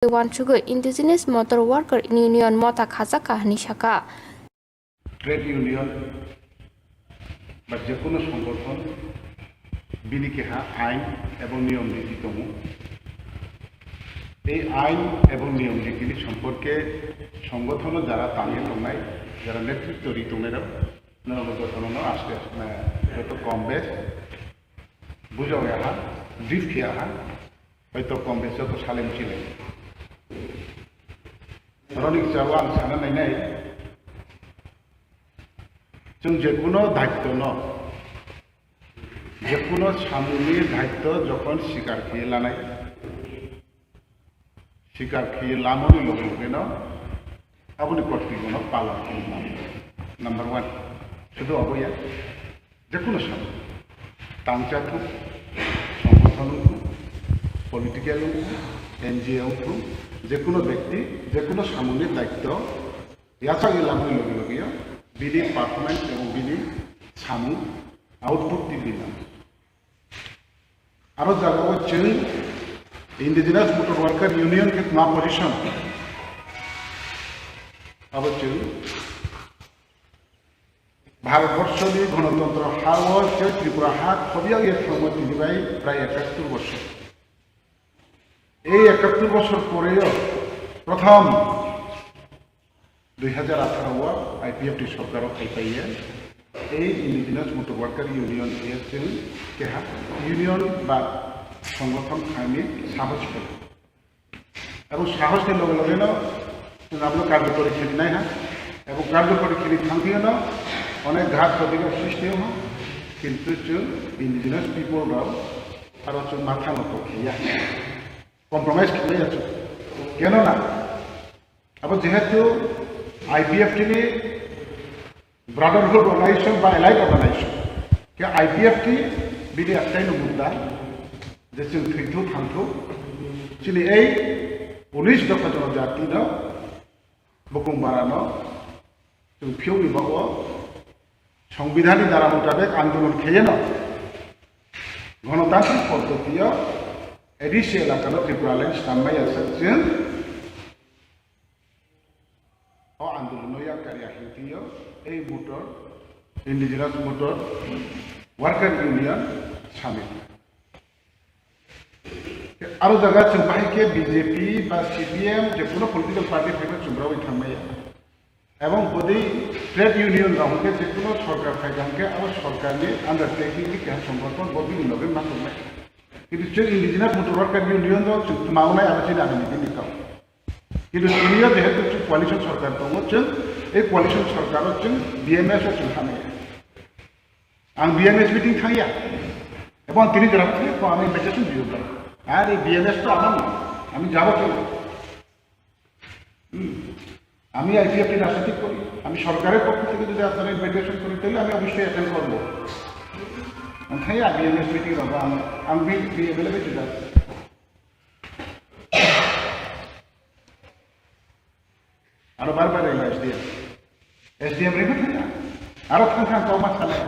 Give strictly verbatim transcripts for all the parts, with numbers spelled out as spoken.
uansugwi Indigenous Motor Worker Union motha khajak kha hwnwi sakha. Trade union ba je kono songothon bini keha ain ebong niyom niti tongo. Ei ain ebong niyom nitini somporke songothono jara tangwi tongnai, jara netritto ri tongnairok, norok jotono aste aste, joto kom bes bujao yaha, brief khe yaha, hoito kom bes joto salem chilai. Roni chao ang sana nainai, chwng je kono daitto no, je kono samungni daitto jokhon sikar khe lanai, sikar khe lamoni loge loge no aboni kortwino palon khe lanai. Number one, sudu obo ya. Je kono samung, tangcha thung, songothon wng thung, political wng thung, N G O wng thung, je kono bekti, je kono samungni daitto yachagwi lamani logi logi bini performance ebong bini samung output tibini nango. Aro jagao chwng Indigenous Motor Worker Union khe ma position, abo chwng Bharatborshoni Ganatantro ha-o tei Tripura ha khobyak ya thangma tini bai prai ekattor bosor. Ei ekattor bosor poreo prothom dui hajar atharo o I P F T sorkar o phai paiye ei Indigenous Motor Worker Union ye chwng keha union ba songothon khaimani sahos phai. Abo sahos ni loge loge no chwng abono karjokori kheli nai ha. Abo karjokori kheli thang thio no onek ghat khotiga sristi o ha. Kintu chwng indigenous people rao aro chwng matha no to khiya. Compromise kheli ya chwng. Keno na? Abo jehetu I P F T ni Brotherhood Organization ba Allied Organization khe I P F T bini ektai no mudda je chwng thwithu thangthu chini ei unis dopha jonojati no bukung bara no chwng phiyokni bago songbidhan ni dara mutabek andolon kheye no gonotantrik poddoti o A D C elaka no Tripura line swnam maya chwng O andolonno yakar ya hingtio ei motor, Indigenous Motor Worker Union Summit. Aro jaga chwng bahai khe B J P ba C P M je kuno political party phaiba chwng rogwi thangmaya. Ebong bodei trade union rok hwnkhe je kuno sorkar phaiba hwnkhe abo sorkarni undertaking ni keha songgothon bo bini loge ma tongnai. Kintu chwng Indigenous Motor Worker Union rok chwng tma wngnai abo chini ani niti ni kok. Kintu tini o jehetu chwng coalition sorkar tongo, chwng ei coalition sorkar o chwng B M S o chwng hamya. Ang B M S meeting thangya. Ebong tini jora thangya, to ami invitation diyo bhai. Are B M S to amar noy, ami jabo keno? Hmm. আমি আইপিএফটি রাজনীতি করি, আমি সরকারের পক্ষ থেকে যদি আপনারা ইনভাইটেশন করি, তাহলে আমি অবশ্যই অ্যাটেন্ড করবো। আমি খাই আগে এমএস মিটিং হবো, আমি আমি be available to that. Aro bar bar elo S D M. S D M rego thangya. Aro thang thang kau ma sanai.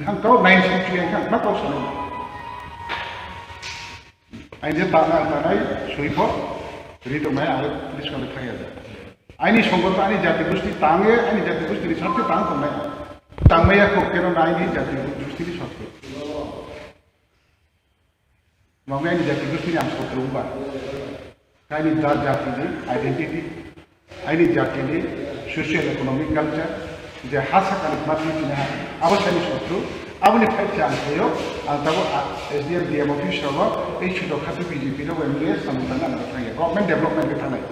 Ang kau nine six three ang kau ma kau sanai. Ang je tang ang tanai suipo ri tongnai ang police kone thangya da. Aini songgoto ani jati gosti tange, ani jati gosti ni sakhe tang tongnai. Tangmaya kok kero na aini jati gosti ni sakhe. Mangwi ani jati gosti ni ang sotro ba. Kaini da jati ni identity, aini jati ni social economic culture, je ha sakani kma twi tini ha, abo sani sotro, aboni fight se ang khayo, ang tabo S D M, D M office rogo, ei sudo khatu B J P rogo M L A samung tangna ang thangya, government development khe thangnai.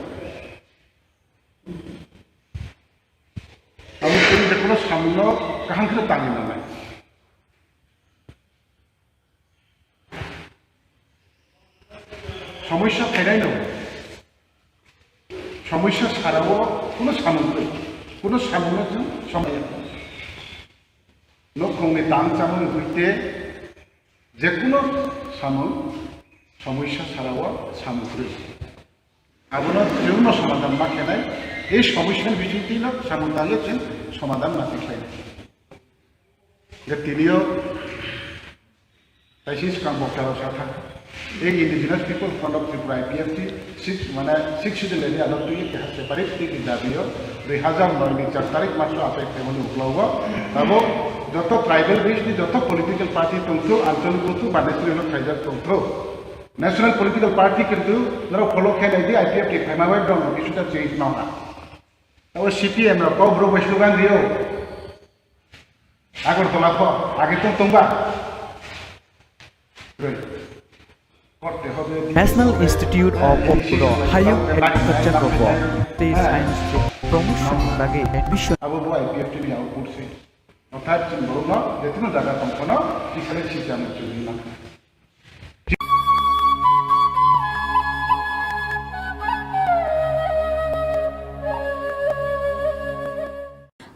Abo tini je kono samung no kaham khe tangwi nangnai. Somosya phainai no, somosya sarao kuno samung kwrwi, kuno samungno chwng somaya. Nokhongni tang chamung huite je kuno samung somosya sarao samung kwrwi. Abono chwngno somadhan ma khenai, ei somosyani bisingtwino samung tangwi chwng somadhan ma tikhlainai. Je tinio kaisa swkang boktarok sakha, Ei Indigenous People Front of Tripura, I P F T, six, mane six schedule ni adot twi keha separate twi ki dabi o, dui hazar noi ni char tarik maso apai khaimani uklau o. Tabo joto tribal based ni joto political party tongthu, ancholik tongthu, ba national khaijak tongthu. National political party kintu norok follow khe nai di, I P F T khaima bai borok no kisuta change ma ha. Tabo C P M rok kok bro bai slogan rio. Agartala kho, age tong tongba. Roi. Korte hobe di- National Institute of Okuro, Hayung Agriculture rogo, tei Science Promotion ni bagwi admission. Abo bo I P F T ni output se. Orthat chwng borokno, jetino jaga tong phano, tisale sijak muchungwi mangkha.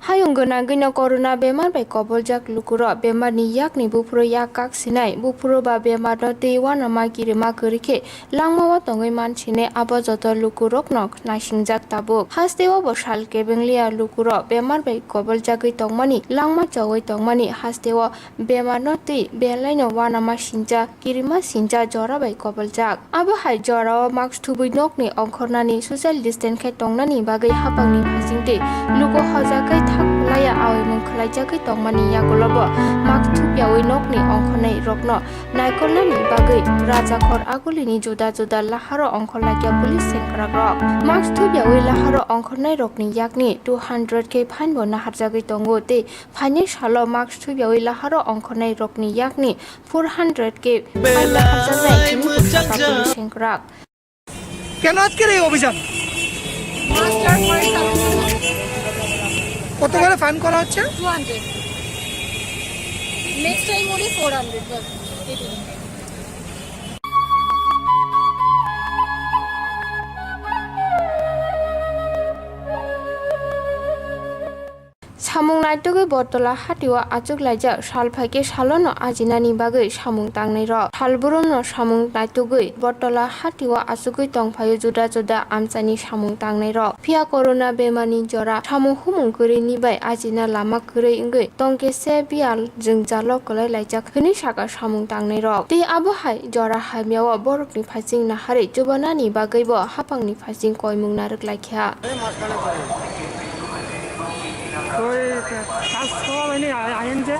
Hayung gwnangwino corona bemar bai koboljak lukurok bemarni yakni buphuru yak kak sinai, buphuru ba bemarno twi uanama kirima kwrwi khe langmao tongwi mansinai, abo joto lukurokno naisingjak tabuk. Hasteo bo sal kebenglia lukurok bemar bai koboljagwi tongmani, langma chaui tongmani hasteo bemarno twi belaino uanama sincha, kirima sincha jora bai koboljak. Abo hai jorao mask thubui nokni ongkhornani, social distance khe tongnani bagwi hapangni phasingtwi luku hojakgwi thak laya aoimung khwlaijagwi tongmani yagulobo mask thubyaui nokni ongkhornai rokno naikolnani bagwi Rajakhor Agulini juda juda laharo ongkhorlaikha police sengkrakrok. Mask thubyaui laharo ongkhornairokni yakni two hundred khe fine bo naharjagwi tongo tei phaini salo mask thubyaui laharo ongkhornai rokni yakni four hundred khe fine naharjaknai hwnwi bwskango police sengkrak. কেন আজকের এই অভিযান? মাস্টার পয়সা কত করে fine করা হচ্ছে? Two hundred. Next time only four hundred বাস। Samung naitugwi Bortola hatio achuk laijak, sal phaikhe salono ajinani bagwi samung tangnairok. Salbrumno samung naitugwi Bortola hatio achugwi tongphaio juda juda amchaini samung tangnairok. Phiya corona bemarni jora samung humung kwrwini bai ajina lama kwrwi wngwi tongkhe se biyal jwngjalo kwlai laijak hwnwi sakha samung tangnairok. Tei abo hai jora hamyao borokni phasing naharwi chubanani bagwibo hapangni phasing koimung narwk laikha. ওই কাজ সব হয়নি, আ-, আইন যে?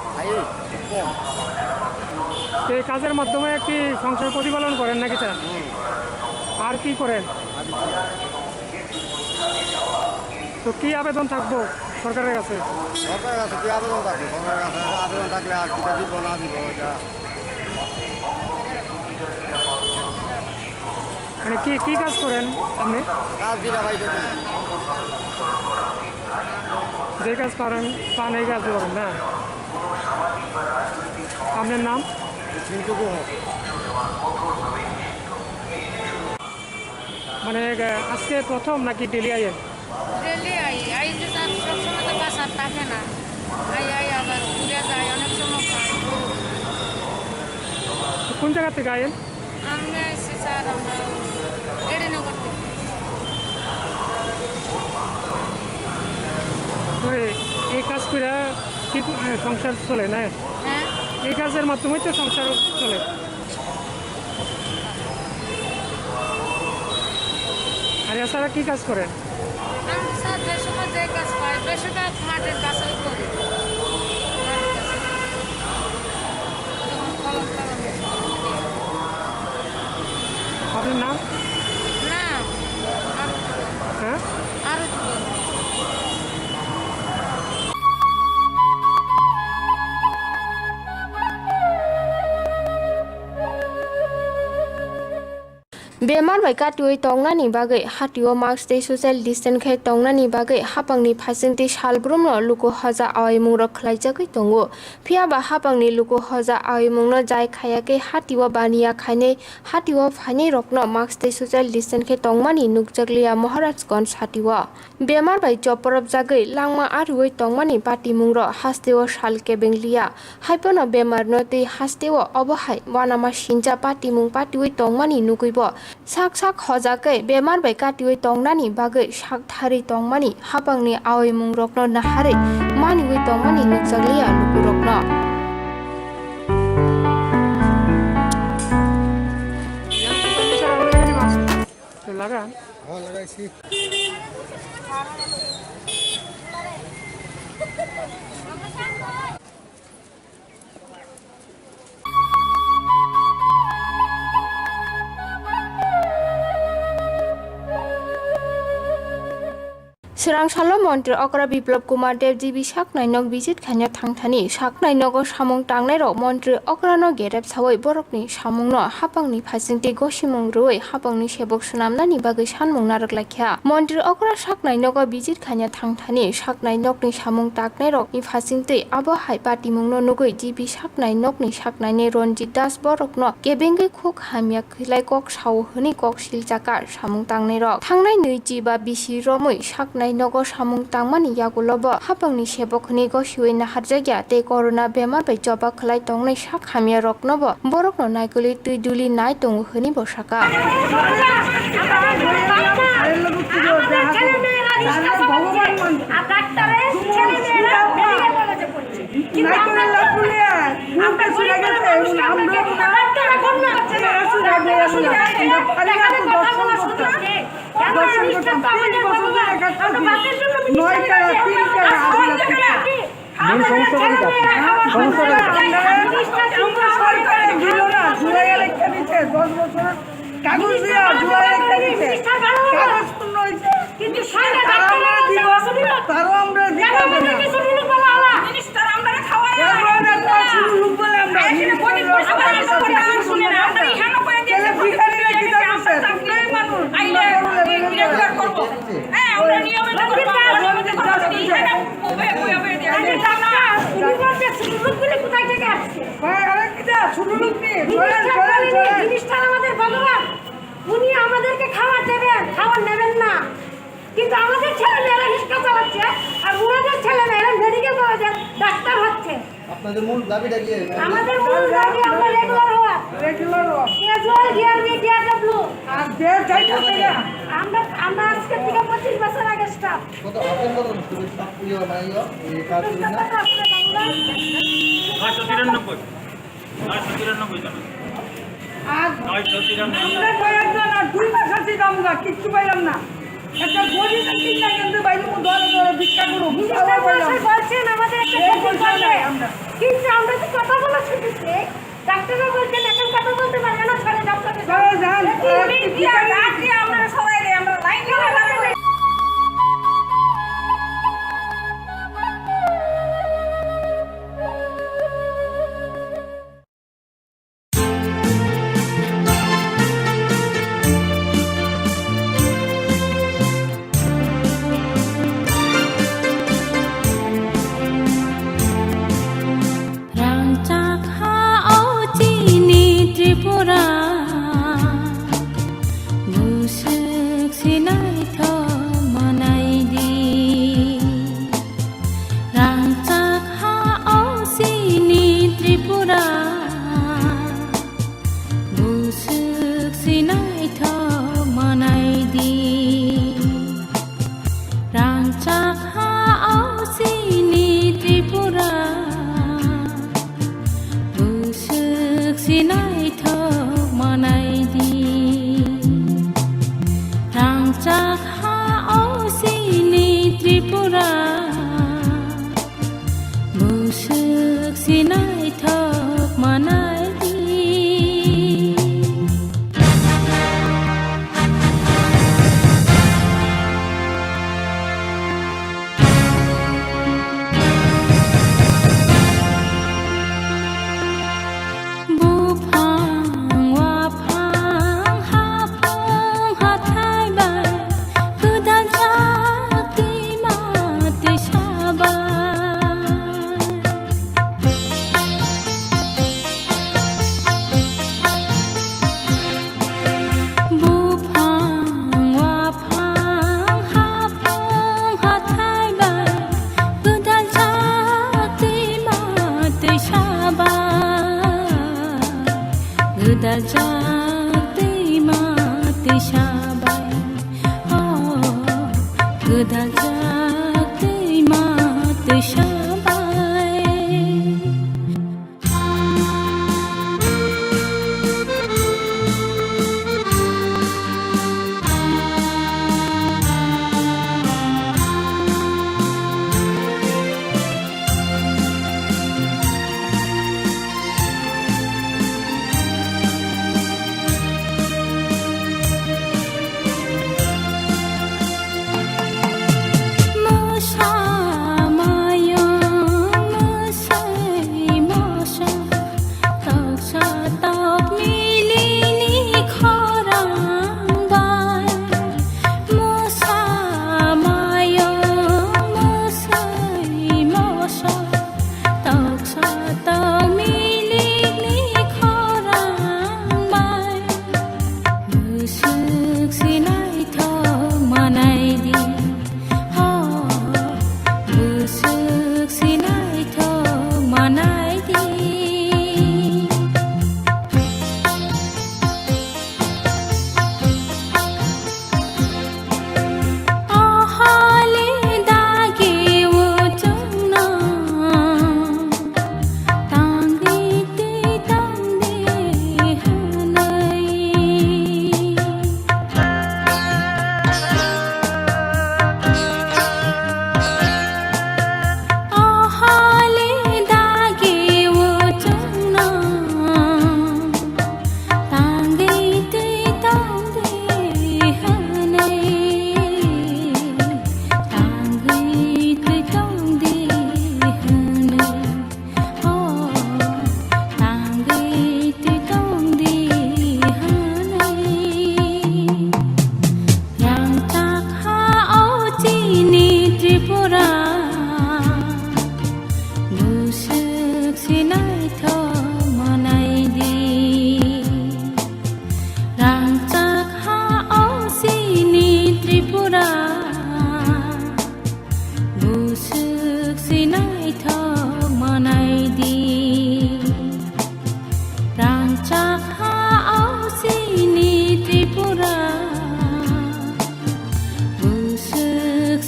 এই কাজের মাধ্যমে কি সংসার প্রতিপালন করেন নাকি স্যার? আর কি করেন? তো কি আবেদন থাকবো সরকারের কাছে? সরকারের কাছে কি আবেদন থাকবে? সরকারের কাছে আবেদন থাকলে আর কিতা দিব না দিব এটা? মানে কি, কি কাজ করেন আপনি? কাজ যেটা পাই সেটা। যে কাজ পারেন, পান এই কাজ করেন না? আপনার নাম? চিন্টু গুহ। মানে, আহ, আজকে প্রথম নাকি ডেলি আইয়েন? ডেলি আই, আই যে তার সবসময় তো বাসা থাকে না। আই, আই আবার ঘুরে যায়, অনেক সময় খায়। তো কোন জায়গা থেকে আইয়েন? আমি আইছি স্যার, আমরা এডিনগর থেকে। তো এ-, এই কাজ করে কি, আহ, সংসার চলে না? হ্যাঁ। এই কাজের মাধ্যমেই তো সংসার চলে। আর এছাড়া কি কাজ করেন? আমি স্যার যে সময় যে কাজ পাই, বেশিরভাগ মাটির কাজই করি। মাটির কাজ। যেমন কলম টলম। আপনার নাম? না, আরো হ্যাঁ? আরো Bemar bai katiui tongnani bagwi hatio mask tei social distance khe tongnani bagwi hapangni phasingtwi salbrumno luku hoja aoimungrok khwlaijagwi tongo. Phiya ba hapangni luku hoja aoimungno jai khaya khe hatio baniya khainai, hatio phainairokno mask tei social distance khe tongmani nukjakliya Maharajganj hatio. Bemar bai chopropjagwi langma ariui tongmani patimungrok hasteo sal kebeng liya. Haiphano bemarno twi hasteo obo hai uanama sincha patimung patiui tongmani nugwibo sak sak hojakgwi bemar bai katiui tongnani bagwi sak tharwi tongmani hapangni aoimungrokno naharwi maniui tongmani nukjakliya lukurokno. Lagan? Oh, lagaisi. Swrang salo Montri Okra Biplab Kumar Dev G B saknai nok visit khaina thangthani. Saknai nogo samung tangnairok Montri Okrano gerep sawi borokni samungno hapangni phasingtwi gosimung rwui hapangni sebok swnamnani bagwi sanmung narwk laikha. Montri Okra saknai nogo visit khaina thangthani saknai nokni samung taknairokni phasingtwi abo hai patimungno nugui G B saknai nokni saknaini Ranjit Das borokno kebengwi khuk hamya khwlai kok sao hwnwi kok silchakar samung tangnairok. Thangnai nwichi ba bisi romwi saknai nogo samung tangmani yagulobo hapangni sebok hwnwi gosiwi naharjakya tei corona bemar bai choba khwlai tongnai sak hamyaroknobo borokno naikolwi twi duli nai tongo hwnwi bo saka. কিন্তু আমরা মানুষ না, আমরা মানুষ না, আমরা পারি না তো দর্শন করতে। দর্শন করতাম। তিন বছর ধরে একা থাকি। নয় টাকা, তিন টাকা আগুন লাগছে। মূল সমস্যা কোনটা? সমস্যা কোনটা? আমরা সরকারে দিল না, জুলাই একটা দিচ্ছে, দশ বছর কাগজ দিয়া জুলাই একটা দিচ্ছে। কাগজ পূর্ণ হয়েছে। কিন্তু তারা আমরা দিব, তারাও আমরা দিতে হবে না। মিনিস্টার আমরা খাওয়াই না। এরপর আমরা শুধু লোক বলে আমরা মিনিস্টার আমরা শুনে না, আমরা এখানে কয়েকদিন তাহলে ভিখারিরা কি করছে? তোমরাই মানুষ। আইলে রেগুলার করবো। হ্যাঁ, আমরা নিয়মিত করবো, আমরা নিয়মিত করবো। এখানে হয়ে, হয়ে, হয়ে দিয়ে। আরে কাকা, উনি বলছে ছোট লোকগুলি কোথায় থেকে আসছে? ভাই, আরে কি যা, ছোট লোক নেই। চলেন, মিনিস্টার চলেন, বলেনি, চলেন। মিনিস্টার আমাদের ভগবান। উনি আমাদেরকে খাবার দেবেন, খাবার নেবেন না। কিন্তু আমাদের ছেলে মেয়েরা রিক্সা চালাচ্ছে, আর ওনাদের ছেলে মেয়েরা মেডিকেল কলেজে ডাক্তার হচ্ছে। আপনাদের মূল দাবিটা কি? আমাদের মূল দাবি আমরা রেগুলার হওয়া। রেগুলার হওয়া। Casual, DRB, DRW. আর যে যাই করতে গেলে। আমরা, আমরা আজকে থেকে পঁচিশ বছর আগে স্টাফ। কত হাতের কত স্টাফ ইয়ে মানে ইয়ে, এই কাজ করি না? আটশো তিরানব্বই। আটশো তিরানব্বই জন। আর নয়শো তিরানব্বই। আমরা কয়েকজন আর দুই মাস আছি আমরা কিচ্ছু পাইলাম না। একটা গরিব চিন্তা কিন্তু বাইরে দলে দলে ভিক্ষা করুক। মিনিস্টার মশাই বলছেন আমাদের একটা এই ক্ষতি পয়সা করবে। নাই আমরা। কিন্তু আমরা তো কথা বলা ছুটেছে। ডাক্তাররা বলছেন এখন কথা বলতে পারবে না, সরে যান, সরে যান। সরে যান। এই যে উনি কি আর রাত দিয়ে আমরা সবাই রে, আমরা লাইন দিয়ে দাঁড়াবো। Rangchak ha o chini Tripura, buswk se naithok manai di. Rangchak ha o chini Tripura, buswk se naithok manai di. Rangchak ha o chini Tripura, buswk se naithok manai di. Rangchak ha o chini Tripura, buswk se naithok manai di. Buphang, waphang, haphang, hathai bai, kwdal jak twima twisa bai. Buphang, waphang, haphang, hathai bai, kwdal jak twima twisa bai, kwdal jak twima twisa bai, oh, kwdal jak twima twisa bai.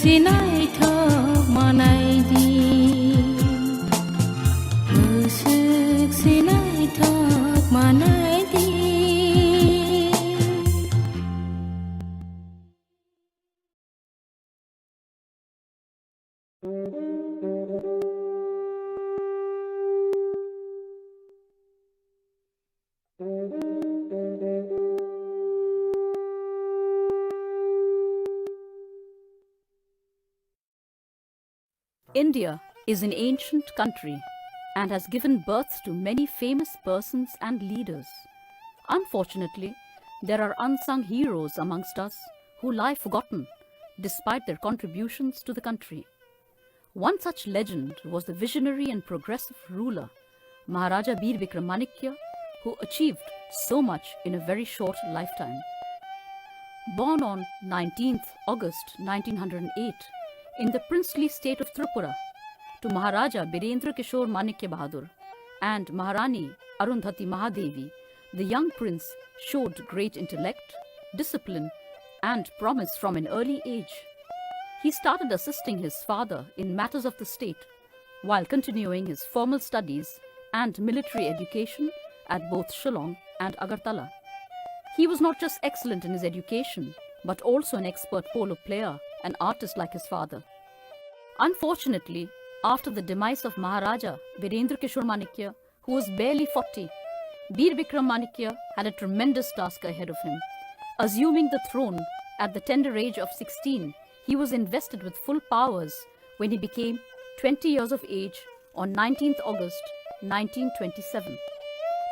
Sinaithok manaidi, bwswk sinaithok manaidi. India is an ancient country and has given birth to many famous persons and leaders. Unfortunately, there are unsung heroes amongst us who lie forgotten despite their contributions to the country. One such legend was the visionary and progressive ruler, Maharaja Bir Bikram Manikya, who achieved so much in a very short lifetime. Born on nineteenth August nineteen hundred eight in the princely state of Tripura to Maharaja Birendra Kishore Manikya Bahadur and Maharani Arundhati Mahadevi, the young prince showed great intellect, discipline, and promise from an early age. He started assisting his father in matters of the state while continuing his formal studies and military education at both Shillong and Agartala. He was not just excellent in his education, but also an expert polo player, an artist like his father. Unfortunately, after the demise of Maharaja Virendra Kishore Manikya, who was barely forty, Bir Bikram Manikya had a tremendous task ahead of him. Assuming the throne at the tender age of sixteen, he was invested with full powers when he became twenty years of age on nineteenth August nineteen twenty-seven.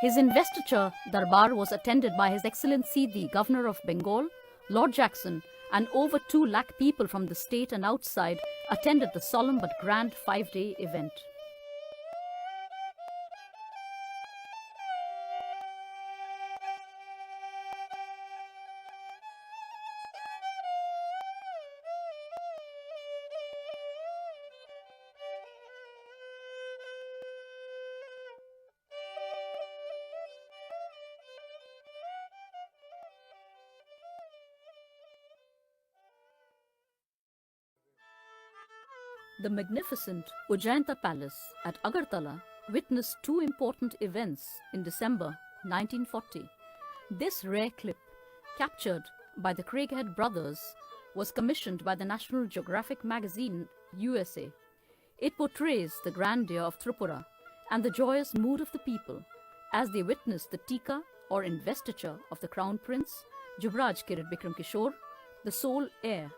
His investiture darbar was attended by His Excellency the Governor of Bengal, Lord Jackson, and over two lakh people from the state and outside attended the solemn but grand five-day event. The magnificent Ujjayanta Palace at Agartala witnessed two important events in December nineteen forty. This rare clip, captured by the Craighead brothers, was commissioned by the National Geographic magazine, U S A. It portrays the grandeur of Tripura and the joyous mood of the people as they witness the Tika or investiture of the Crown Prince, Yuvraj Kirit Bikram Kishore, the sole heir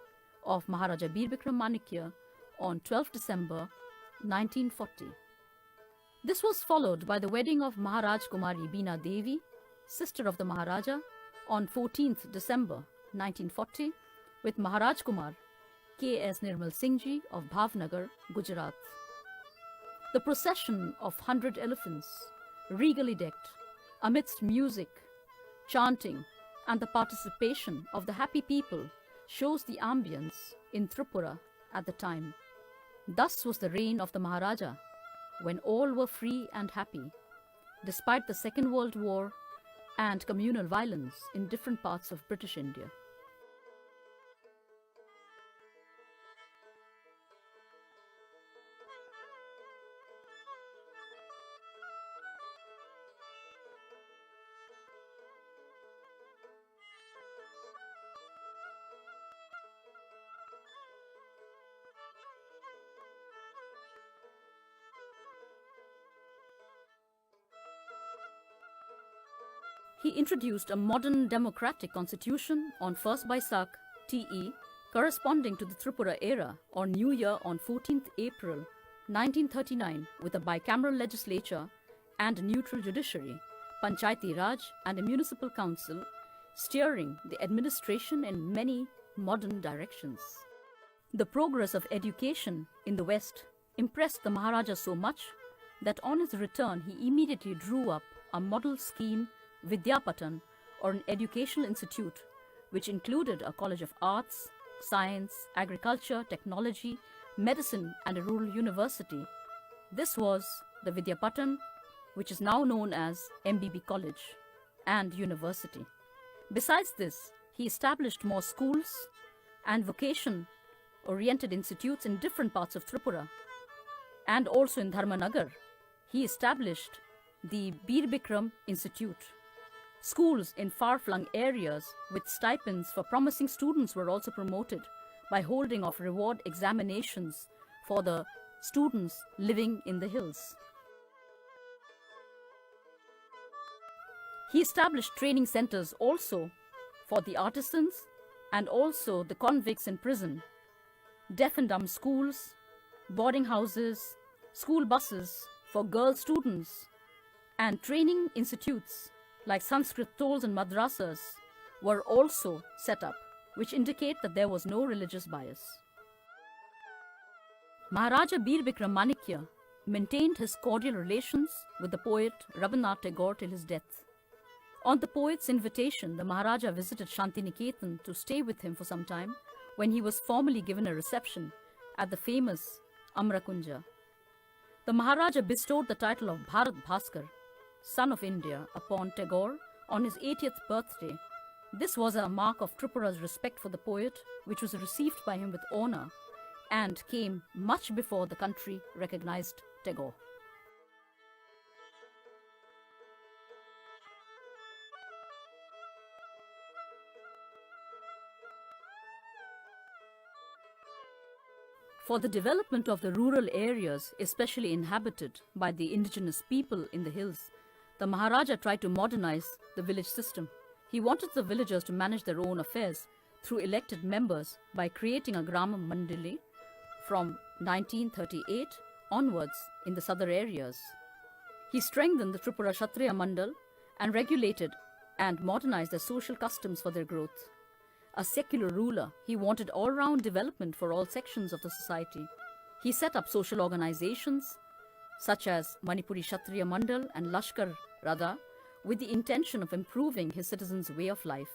of Maharaja Bir Bikram Manikya, on twelfth December nineteen forty. This was followed by the wedding of Maharaj Kumari Bina Devi, sister of the Maharaja, on fourteenth December nineteen forty with Maharaj Kumar K S Nirmal Singh Ji of Bhavnagar, Gujarat. The procession of hundred elephants, regally decked, amidst music, chanting, and the participation of the happy people shows the ambience in Tripura at the time. Thus was the reign of the Maharaja, when all were free and happy, despite the Second World War and communal violence in different parts of British India. He introduced a modern democratic constitution on first Baisakh, T E, corresponding to the Tripura era or New Year on fourteenth April nineteen thirty-nine, with a bicameral legislature and neutral judiciary, Panchayati Raj and a municipal council, steering the administration in many modern directions. The progress of education in the West impressed the Maharaja so much that on his return he immediately drew up a model scheme, Vidyapatan, or an educational institute, which included a College of Arts, Science, Agriculture, Technology, Medicine, and a rural university. This was the Vidyapatan, which is now known as M B B College and University. Besides this, he established more schools and vocation oriented institutes in different parts of Tripura. And also in Dharmanagar, he established the Bir Bikram Institute. Schools in far-flung areas with stipends for promising students were also promoted by holding of reward examinations for the students living in the hills. He established training centers also for the artisans and also the convicts in prison, deaf and dumb schools, boarding houses, school buses for girl students, and training institutes like Sanskrit tols and madrasas were also set up, which indicate that there was no religious bias. Maharaja Bir Bikram Manikya maintained his cordial relations with the poet Rabindranath Tagore till his death. On the poet's invitation, the Maharaja visited Shantiniketan to stay with him for some time when he was formally given a reception at the famous Amrakunja. The Maharaja bestowed the title of Bharat Bhaskar, Son of India, upon Tagore on his eightieth birthday. This was a mark of Tripura's respect for the poet, which was received by him with honor and came much before the country recognized Tagore. For the development of the rural areas, especially inhabited by the indigenous people in the hills, the Maharaja tried to modernize the village system. He wanted the villagers to manage their own affairs through elected members by creating a Gram Mandali from nineteen thirty-eight onwards in the southern areas. He strengthened the Tripura Kshatriya Mandal and regulated and modernized their social customs for their growth. A secular ruler, he wanted all-round development for all sections of the society. He set up social organizations such as Manipuri Kshatriya Mandal and Lashkar Radha with the intention of improving his citizens' way of life.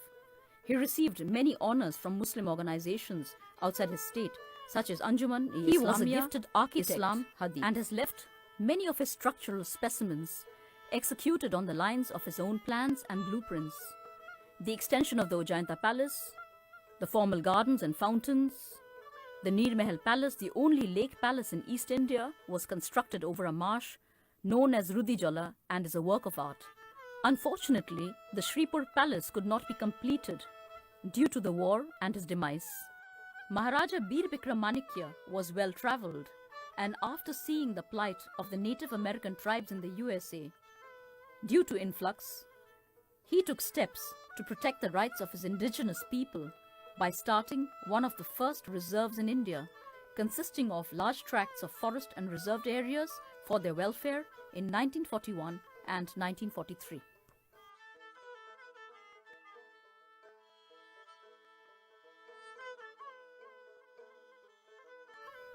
He received many honors from Muslim organizations outside his state, such as Anjuman-e-Islamia, Islam Hadith, and has left many of his structural specimens executed on the lines of his own plans and blueprints. The extension of the Ajanta Palace, the formal gardens and fountains, the Nir Mahal Palace, the only lake palace in East India, was constructed over a marsh known as Rudijala and is a work of art. Unfortunately, the Sripur Palace could not be completed due to the war and his demise. Maharaja Bir Bikram Manikya was well travelled, and after seeing the plight of the Native American tribes in the U S A due to influx, he took steps to protect the rights of his indigenous people by starting one of the first reserves in India, consisting of large tracts of forest and reserved areas for their welfare in nineteen forty-one and nineteen forty-three.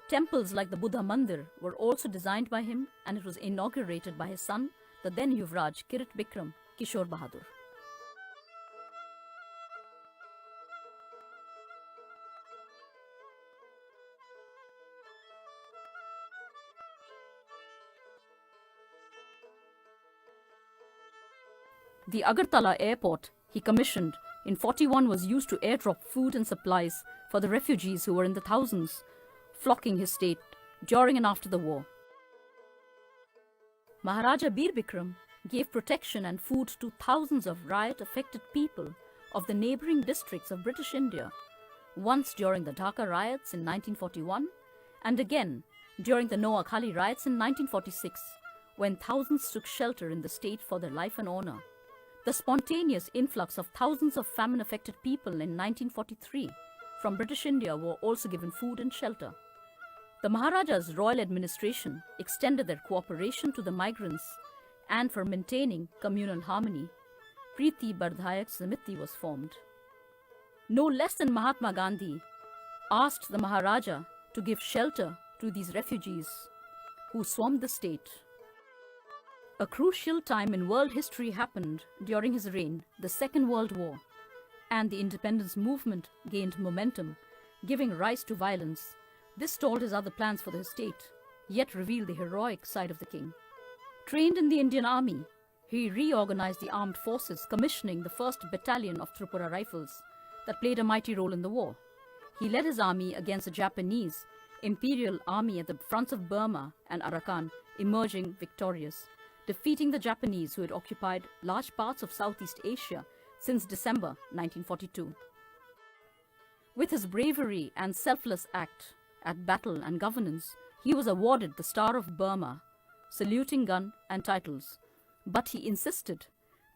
Temples like the Buddha Mandir were also designed by him, and it was inaugurated by his son, the then Yuvraj Kirit Bikram Kishore Bahadur. The Agartala airport he commissioned in forty-one was used to airdrop food and supplies for the refugees who were in the thousands flocking his state during and after the war. Maharaja Bir Bikram gave protection and food to thousands of riot-affected people of the neighbouring districts of British India, once during the Dhaka riots in nineteen forty-one and again during the Noakhali riots in nineteen forty-six, when thousands took shelter in the state for their life and honour. The spontaneous influx of thousands of famine-affected people in nineteen forty-three from British India were also given food and shelter. The Maharaja's royal administration extended their cooperation to the migrants, and for maintaining communal harmony, Priti Bardhayak Samiti was formed. No less than Mahatma Gandhi asked the Maharaja to give shelter to these refugees who swarmed the state. A crucial time in world history happened during his reign, the Second World War, and the independence movement gained momentum, giving rise to violence. This stalled his other plans for the state, yet revealed the heroic side of the king. Trained in the Indian Army, he reorganized the armed forces, commissioning the first Battalion of Tripura Rifles that played a mighty role in the war. He led his army against the Japanese imperial army at the fronts of Burma and Arakan, emerging victorious, defeating the Japanese, who had occupied large parts of Southeast Asia since December nineteen forty-two. With his bravery and selfless act at battle and governance, he was awarded the Star of Burma, saluting gun and titles. But he insisted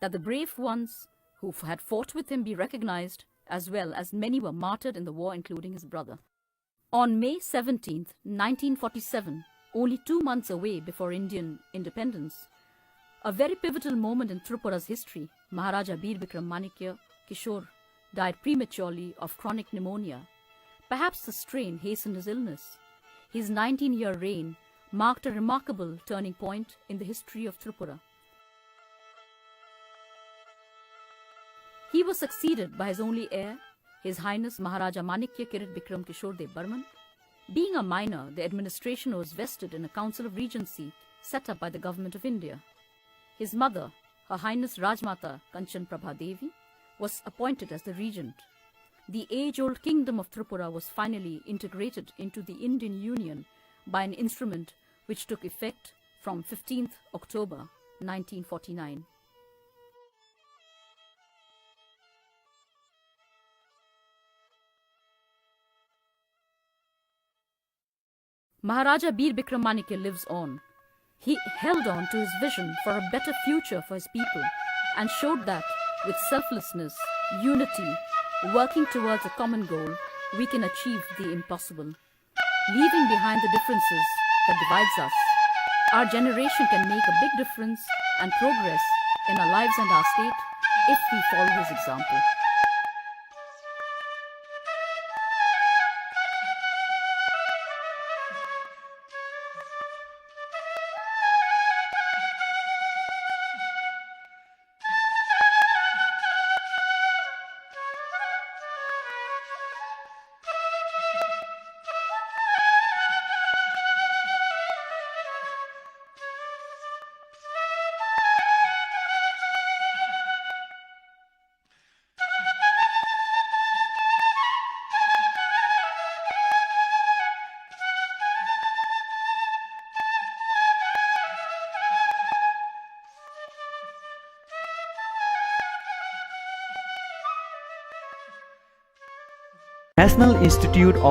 that the brave ones who f-, had fought with him be recognized, as well as many were martyred in the war, including his brother. On May seventeenth, nineteen forty-seven, only two months away before Indian independence, a very pivotal moment in Tripura's history, Maharaja Bir Bikram Manikya Kishore died prematurely of chronic pneumonia. Perhaps the strain hastened his illness. His nineteen-year reign marked a remarkable turning point in the history of Tripura. He was succeeded by his only heir, His Highness Maharaja Manikya Kirit Bikram Kishore Dev Barman. Being a minor, the administration was vested in a Council of Regency set up by the Government of India. His mother, Her Highness Rajmata Kanchan Prabha Devi, was appointed as the regent. The age-old kingdom of Tripura was finally integrated into the Indian Union by an instrument which took effect from fifteenth October nineteen forty-nine. Maharaja Bir Bikram Manikya lives on. He held on to his vision for a better future for his people and showed that with selflessness, unity, working towards a common goal, we can achieve the impossible. Leaving behind the differences that divides us, our generation can make a big difference and progress in our lives and our state if we follow his example. National Institute of